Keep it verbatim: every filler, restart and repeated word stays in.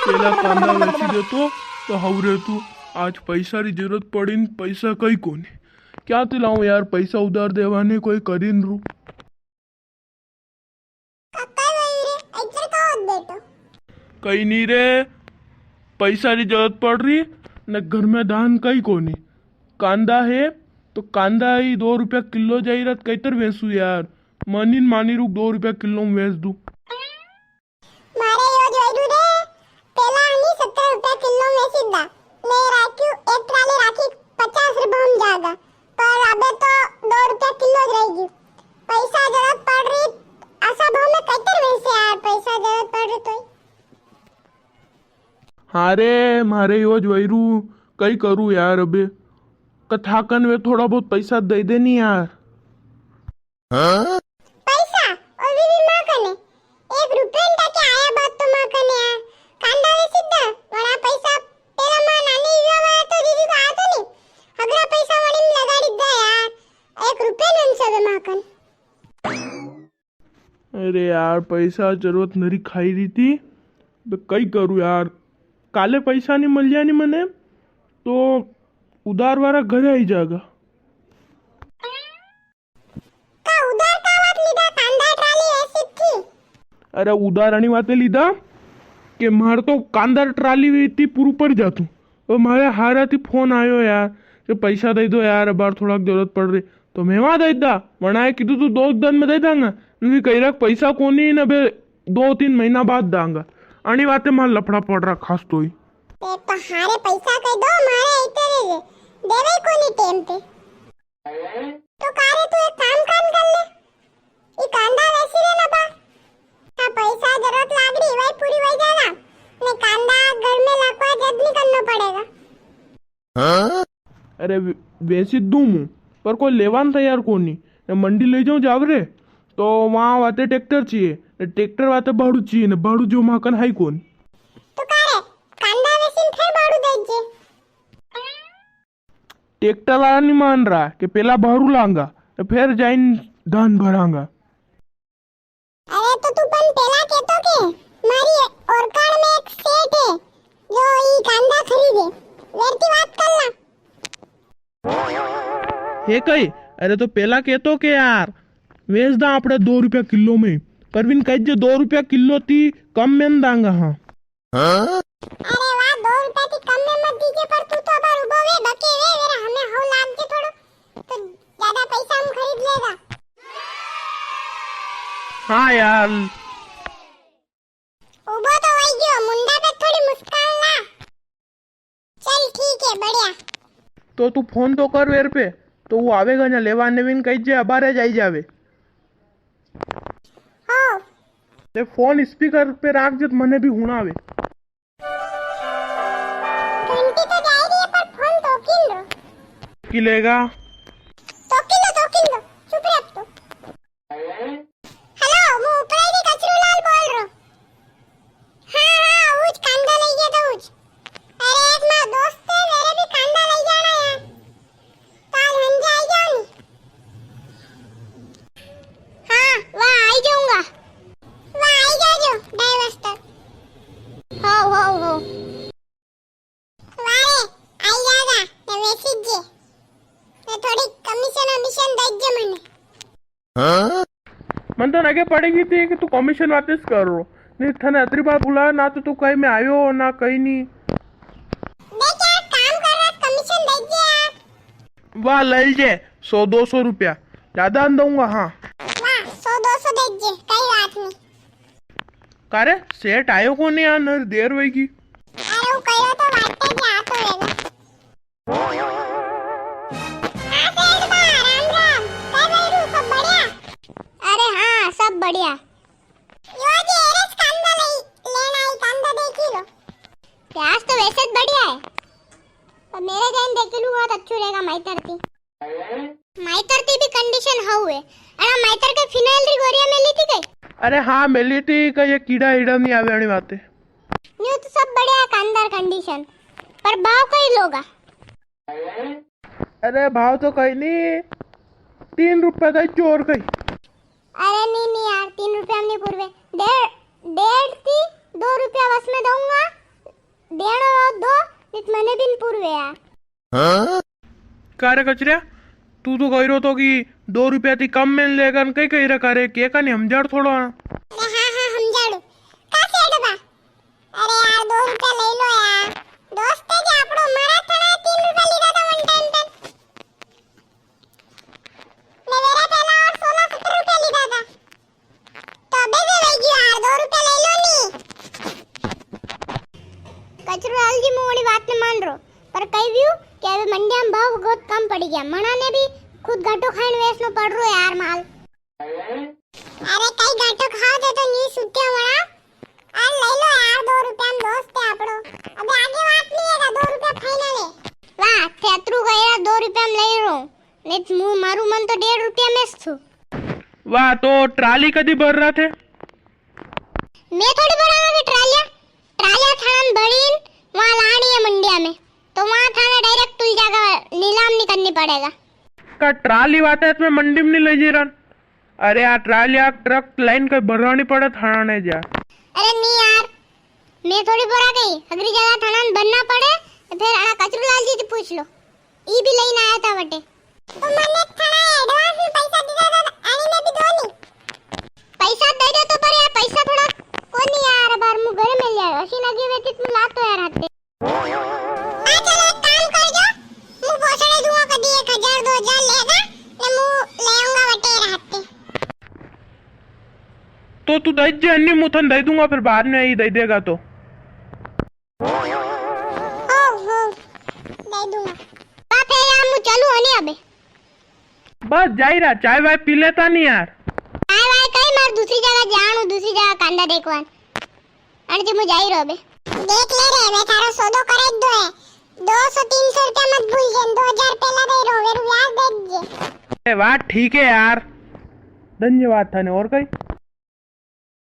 पेला कांदा वेची देतो, तो हव रेतू। आज पैसा री जरूरत पड़ी न, पैसा कई कोनी। क्यां ती लाऊं यार, पैसा उधार देवा ने कोई करी नी रू। काका भाई रे, इधर का होत बेटो? कई नी रे, पैसा री जरूरत पड़ री, ने घर में धान कई कोनी। कांदा है, तो कांदा ही दो रुपया किलो जाई रा, कई तर वेचूं यार। मानी न मानी रुक, दो रुपया किलो में वेच दूं। मारे यो जोइरू रे, पेला हनी सत्तर रुपया किलो में सीधा। ने राख्यू, एक ट्राली राखी पचास रुपया में जागा। पर अबे तो दो रुपया किलो ज रही गई। पैसा जरूरत पड़ री, असा भाव में कई तर वेचे यार, पैसा जरूरत पड़ री तो। हाँ रे, मारे यो जोइरू, कई करूँ यार अबे। कथा कन वे थोड़ा बहुत पैसा दे दे नी यार। हाँ? पैसा? और भी, भी माँ कने। एक रुपये न ताके आया बात तो माँ कने यार। कांदा वे सीधा, वणा पैसा तेरा माँ नानी विवाह वाला तो दीदी को आया तो नी। हगरा पैसा वणी में लगाड़ी दा यार। एक रुपये न सब माँ कन। अरे यार, पैसा जरूरत नरी खाई री थी। बे कई करूँ यार, काले पैसा नी मिल्या नी मने, तो उधार वाला घरे आई जागा। का उधार का वाते लीधा, कांदा ट्राली ऐसी थी? अरे उधार अणी वाते लीधा के मारे तो कांदा ट्राली वी थी पूरू पड़ जातू। तो मारे हारा थी फोन आयो यार, के पैसा दे दो यार, अबार थोड़ा जरूरत पड़ री। तो मैं वहां दे दा, वणाए कीधु तू दो दिन में दे दांगा। वी कई रा पैसा कोनी ने बे दो तीन महीना बाद दांगा। अणी वाते मारे लफड़ा पड़ रा खास तो ही। ए तो हारे पैसा कह दो, मारे इतरे रे। देवे कोनी टेम पे। तो का रे, तू एक काम कान कर ले, ई कांदा वेची रे ना बा। हाँ, पैसा जरूरत लाग री, वही पूरी वही जाना। ने कांदा घर में लाखवा जद नी करना पड़ेगा। अरे वे-, वेची दूं मूं, पर कोई लेवा ने तैयार कोनी। ने मंडी ले जाऊं जावरे, तो वहां वाते ट्रैक्टर चाहिए, ने ट्रैक्टर वाते भाड़ू चाहिए, ने भाड़ू जो माकन हाई कोनी। तो का रे, कांदा वेची ने फेर भाड़ू दे जे। ट्रैक्टर वाला नी मान रा के पेला भाड़ू लांगा, तो फेर जाइन धान भरांगा। अरे तो तू पण पेला केतो के मारी ओरकाण में एक सेठ है, जो ई कांदा खरीदे, वेरती बात कर ला। हे कई, अरे तो पेला केतो के यार, वेच दा आपड़े दो रुपया किलो में, पर विन कह जे दो रुपया किलो ती कम में न दांगा, हाँ। अरे वाह, दो रुपया थी कम में मत दीजे, पर तू तो अबार उबो वे, बके वे, वेरे हमें हव लाग जे थोड़ो, तो ज्यादा पैसा हम खरीद लेगा। हाँ यार। उबो तो वही गयो, मुंडा पे थोड़ी मुस्कान ला। चल ठीक है, बढ़िया। तो तू फोन तो कर वेर पे, तो वो आवेगा ना लेवा ने, विन कही जे अबारे जाई जावे। हाँ। ते फोन स्पीकर पे राख जे तो मने भी हुणावे। घंटी तो जाई री है, पर फोन तो किन रो। की लेगा? तो किन रो, तो किन रो। चुप रह तू। हेलो, मु उपराई री कचरूलाल बोल रो। हाँ, हाँ, उज कांदा लई गया था उज। अरे, एक मारो दोस्त है, मेरे भी कांदा लई जाना है। काल हंजे आई जाओ नी। हाँ, वाह, आई जाऊंगा। वाह, आई जाओ, ढाई बजे तक। हो, हो, हो। वारे, आई जागा, ने वेची जे। ने थोड़ी कमीशन वमीशन दे जे मने। हाँ? मन तो नगे पड़ेगी थी कि तू कमीशन वाते ज कर रो। नी, थने अतरी बार बुलायो ना, तो तू कई में आयो, ना कई नी। देख यार, काम कर रहा, कमीशन दे जे यार। वाह, ले जे, सौ दो सौ रुपया। ज्यादा न दूंगा, हाँ। वाह, सौ दो सौ दे जे, कई बात नी। का रे, सेठ आयो कोनी यार, नरी देर होएगी। अरे, वो कहो तो वाटे के आ तो है ना। हाँ, सेठ बा, राम राम। कई भाई रू, सब बढ़िया? अरे हाँ, सब बढ़िया। यो जे एरस कांदा लई, लेना आई कांदा देखी लो। प्याज तो वैसे ज बढ़िया है, पर मेरे जान देखी लूँ, बहुत अच्छू रहेगा माइतर ती। माइतर ती भी कंडीशन हाउ है। अरे माइतर के फिनाइल री गोरियां मेली थी कई? अरे हाँ, मेली थी कई, ये कीड़ा ईड़ा नी आवे अणी वाते। न्यू तो सब बढ़िया है, कांदार कंडीशन, पर भाव कई लोगा? अरे भाव तो कई नी, तीन रुपया दे जो और कई। अरे नी, नी यार, तीन रुपया में नी पूरवे। डेढ़, डेढ़ थी दो रुपया बस में दूंगा, देणो हो दो, नी तो मने भी न पूरवे यार। हाँ? का रे कचरिया, तू तो कही रो तो कि दो रुपया थी कम में लेगा न, कई कही रा का रे, के का नी हमजाड़ थोड़ो। अरे हाँ, हाँ, हमजाड़ू। का सेठ बा? अरे यार, दो रुपया ले लो यार। दोस्त है क्या आपड़ो? मारा थाना तीन रुपया लीधा था one time पे। ने मेरा पहला और सोलह सत्रह रुपया लीधा था। तो अबे भी वही गयो यार, दो रुपया ले लो नी। कचरू लाल जी, मूं वाली बात ने मान रो, पर कई व्यू कि अबे मंडिया में भाव बहुत कम पड़ी गया, मना ने भी खुद घाटो खाइन वेचनो पड़ रो यार माल। अरे कई घाटो खाओ थे तो नी सुत्या वणा। अरे ले लो यार, दो रुपया में दोस्त है आपड़ो। अबे आगे बात नी है, दो रुपया final है। वाह, थे अतरू कह रहा दो रुपया में ले रो, नी तो मूं मारू मन तो डेढ़ रुपया में ज थू। वाह, तो ट्राली कदी भर रहा थे? मैं थोड़ी भरांगा के ट्रालिया, ट्रालिया थाना भरीन वहां लानी है मंडिया में, तो वहां थाने direct तुल जागा, नीलाम नी करनी पड़ेगा। का ट्राली वाते में मंडी में नी ले जी रहा? अरे आ ट्रालिया ट्रक लाइन के भरानी पड़े थाना ने जा। अरे नी यार, मैं थोड़ी बोरा गई, अगली जगह थाना ने बनना पड़े, तो फिर अणा कचरू लाल जी से पूछ लो, ई भी लेने आया था वटे। तो मने थाना advance में पैसा दीधा था, आनी में भी दो नी। पैसा दे दो तो, पर यार पैसा थोड़ा कोनी यार, बार मूं घर में ले आयो, अशी लगी हुई थी तुम लातो यार हाथे। आ चलो, एक काम कर जो, मूं भोसड़े दूंगा, कदी एक हजार दो हजार लेगा, ने मूं ले आऊंगा वटे रात पे। तो तू दे जे, अन्नी मूं थने दे दूंगा, फिर बाद में ही दे देगा तो। हो, हो, दे दूंगा। बा, फिर यार, मूं चलूं हनी अबे। बस, जाई रहा, चाय वाय पी लेता नी यार। चाय वाय कई, मार दूसरी जगह जाणू, दूसरी जगह कांदा देखवान। अन जी, मूं जाई रहो अबे। देख ले रे, मैं थारो सौदो करे दो है। दो सौ, तीन सौ रुपया मत भूल जे, दो हजार पहला दे रो, वेरू ब्याज दे दीजे। अरे वाह, ठीक है यार, धन्यवाद थाने। और कई?